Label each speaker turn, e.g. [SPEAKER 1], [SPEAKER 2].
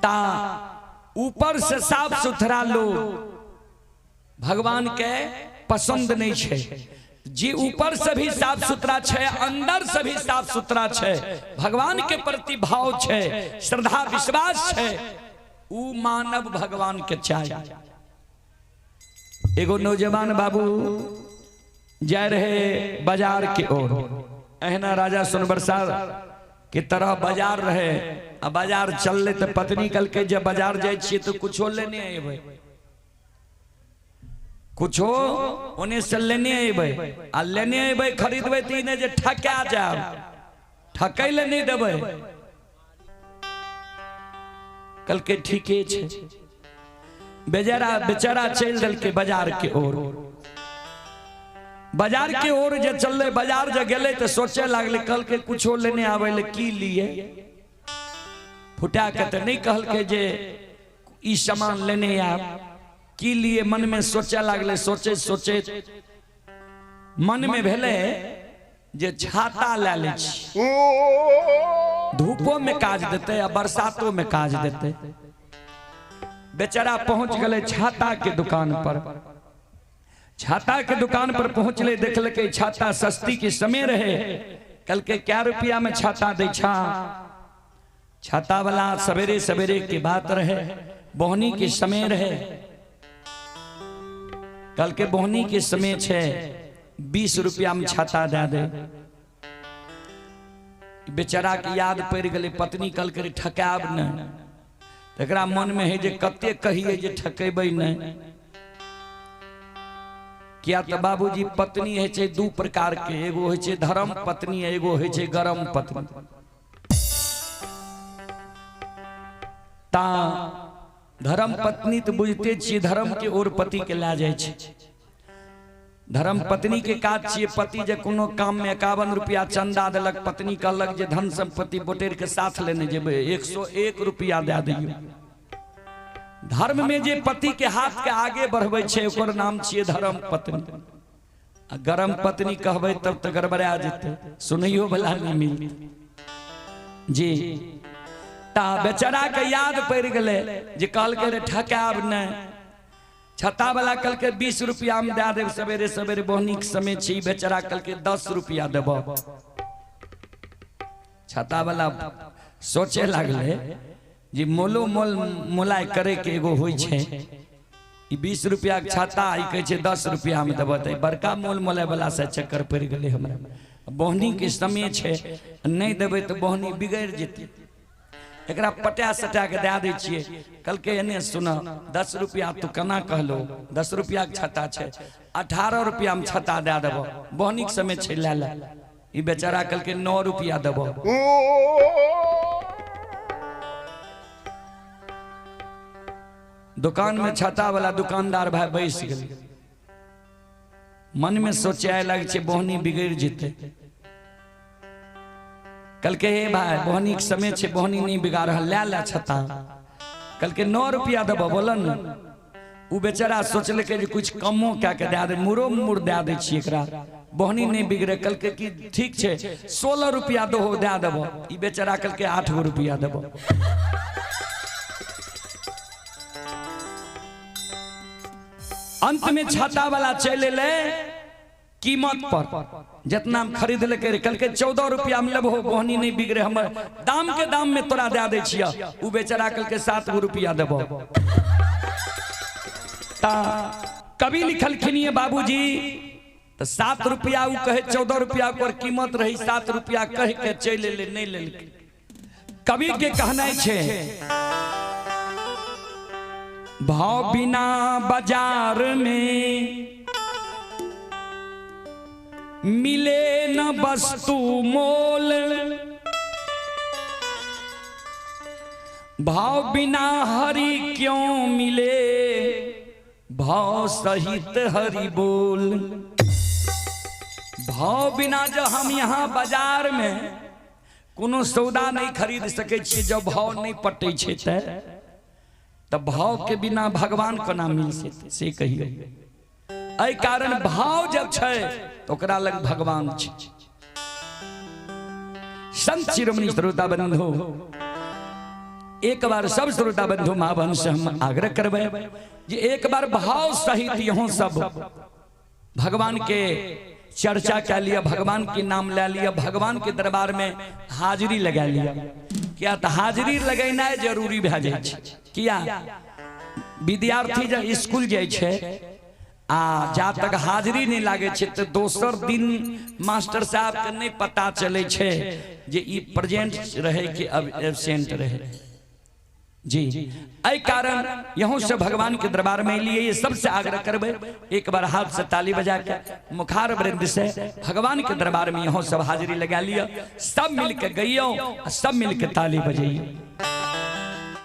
[SPEAKER 1] ता ऊपर से साफ सुथरा लोग भगवान के पसंद नहीं छे। जी ऊपर से भी साफ सुथरा छे, अंदर से भी साफ सुथरा छे, भगवान के प्रति भाव छे, श्रद्धा विश्वास छे, ऊ मानव भगवान के चाहिए। एगो नौजवान बाबू जा रहे बाजार के ओर, एहना राजा सोनबरसा के तरह बाजार रहे। आ बाजार चलले तो पत्नी कल के जब बाजार जाए छिए तो कुछो लेने अयबै, कुछो ओने से लेने अयबै, आ लेने अयबै खरीदबै त ई नै जे ठका जाब, ठकै ले नहीं देबै। कल के ठीके छे, बेचारा बेचारा चलि देलकै बाजार के ओर। बाजार के ओर जे चलले, बाजार जे गेलै तो सोचे लागले कल के कुछो लेने आबै ले की लिए, फुटा के तो नहीं कहलकै जे ई सामान लेने आब, की लिए मन में सोचे लागले। सोचे सोचे मन में भेलै जे छाता लए लै छी, धूपो में काज देतै आ बरसातो में काज देतै। बेचारा पहुंच गए छाता के दुकान पर। छाता के दुकान पर पहुंचले, देखलकै छाता सस्ती के समय रहे। कल के क्या रुपया में छाता दै छा? छाता वाला सवेरे सवेरे के बात रहे, बोहनी के समय रहे। कल के बोहनी के समय छे, 20 रुपया में छाता दे दे। बेचारा के याद पड़ गए पत्नी कल के ठकाब नहीं, तकरा मन में है जे कते कहिए जे ठकेबै नहीं। किया तो बाबूजी पत्नी है छे दू प्रकार के, एगो है छे धर्म पत्नी, एगो है छे गरम पत्नी। ता धर्म पत्नी तो बुझते छियै धर्म के ओर पति के लए जाइ छै। धर्म पत्नी के काज छियै, पति जे कोनो काम में 51 रुपया चंदा देलक, पत्नी कहलक जे धन संपत्ति बटेर के साथ लेने जेबै, 101 रुपया दए दियौ। धर्म में जे पति के हाथ के आगे बढ़बै छै ओकर नाम छियै धर्म पत्नी। आ गरम पत्नी कहबै तब तऽ गड़बड़ा जेतै, सुनैयो वाला नहि मिलतै जी। ता बेचारा के याद पड़ि गेलै जे कहलकै रे ठकाब नहि। छाता वाला कहलकै 20 रुपया में दए देब, सवेरे सवेरे बोहनी के समय छी। बेचारा कहलकै 10 रुपया देबो। छाता वाला सोचे लागलै जे मोलो मोल मोलाय करे के एगो होइ छै, ई 20 रुपया के छाता ई कहै छै 10 रुपया में देबो, तऽ बड़का मोल मोलाय वाला से चक्कर पड़ि गेलै हमरा। बोहनी के समय छै, नहि देबै तऽ बोहनी बिगड़ि जेतै। एकरा पटा सटा के दए दै छियै। कहलकै एने सुन, 10 रुपया तू केना कहलो, 10 रुपया के छाता छै, 18 रुपया में छाता दए देबो, बोहनी के समय छै लए ले। ई बेचारा कहलकै 9 रुपया देबो। दुकान में छाता वाला दुकानदार भाई बैस गेल। मन में सोचे लग छै बोहनी बिगड़ि जेतै। कहलकै हे भाई बोहनी के समय छै, बोहनी नहीं बिगाड़ रहल, लए ले छाता। कहलकै 9 रुपया देबो, बोलन ने। उ बेचारा सोचलकै जे कुछ कमो कए के दए दे, मुरो मुर दए दै छियै एकरा, बोहनी नहीं बिगड़े। कहलकै कि ठीक छै 16 रुपया दहो दए देबो। ई बेचारा कहलकै 8 गो रुपया देबो। अंत में छाता वाला चलि एलै कीमत पर, जितना हम खरीद लेके। कहलकै 14 रुपया में लेबहो, बोहनी नहीं बिगड़े, हमर दाम के दाम में तोरा दए दै छियह। उ बेचारा कहलकै 7 गो रुपया देबो। ता कवि लिखलखिन ये बाबूजी, तो 7 रुपया उ कहे 14 रुपया ओकर कीमत रही, 7 रुपया कह के चलि एलै, नहीं लेलकै। कवि के कहना छै भाव बिना बाजार में मिले न वस्तु मोल, भाव बिना हरि क्यों मिले, भाव सहित हरि बोल। भाव बिना जब हम यहाँ बाजार में कोनो सौदा नहीं खरीद सकै छियै, जब भाव नहीं पटै छै तऽ भाव के बिना भगवान केना मिल सकै से कहियौ। एहि कारण भाव जब छै तऽ ओकरा लग भगवान छै। संत शिरोमणि श्रोता बंधु, एक बार सब श्रोता बंधु माँ बहन से हम आग्रह करबै जे एक बार भाव सहित यहों सब भगवान के चर्चा कए लिया, भगवान के नाम ले लिया, भगवान के दरबार में हाजिरी लगा लिया। किया तऽ हाजिरी लगेनाइ जरूरी भए जाइ छै। किया विद्यार्थी जब स्कूल जाइ छै आ जा तक हाजिरी नहि लागै छै तऽ दोसर दिन मास्टर साहब के नहि पता चलै छै जे ई प्रेजेंट रहे कि अब एबसेंट रहे। जी एहि कारण यहों से भगवान के दरबार में लिए ये सबसे आग्रह करबे एक बार हाथ से ताली बजा के मुखार वृंद से भगवान के दरबार में यहों सब हाजिरी लगा लिया, सब मिल के गइयो, सब मिल के ताली बजाइयो।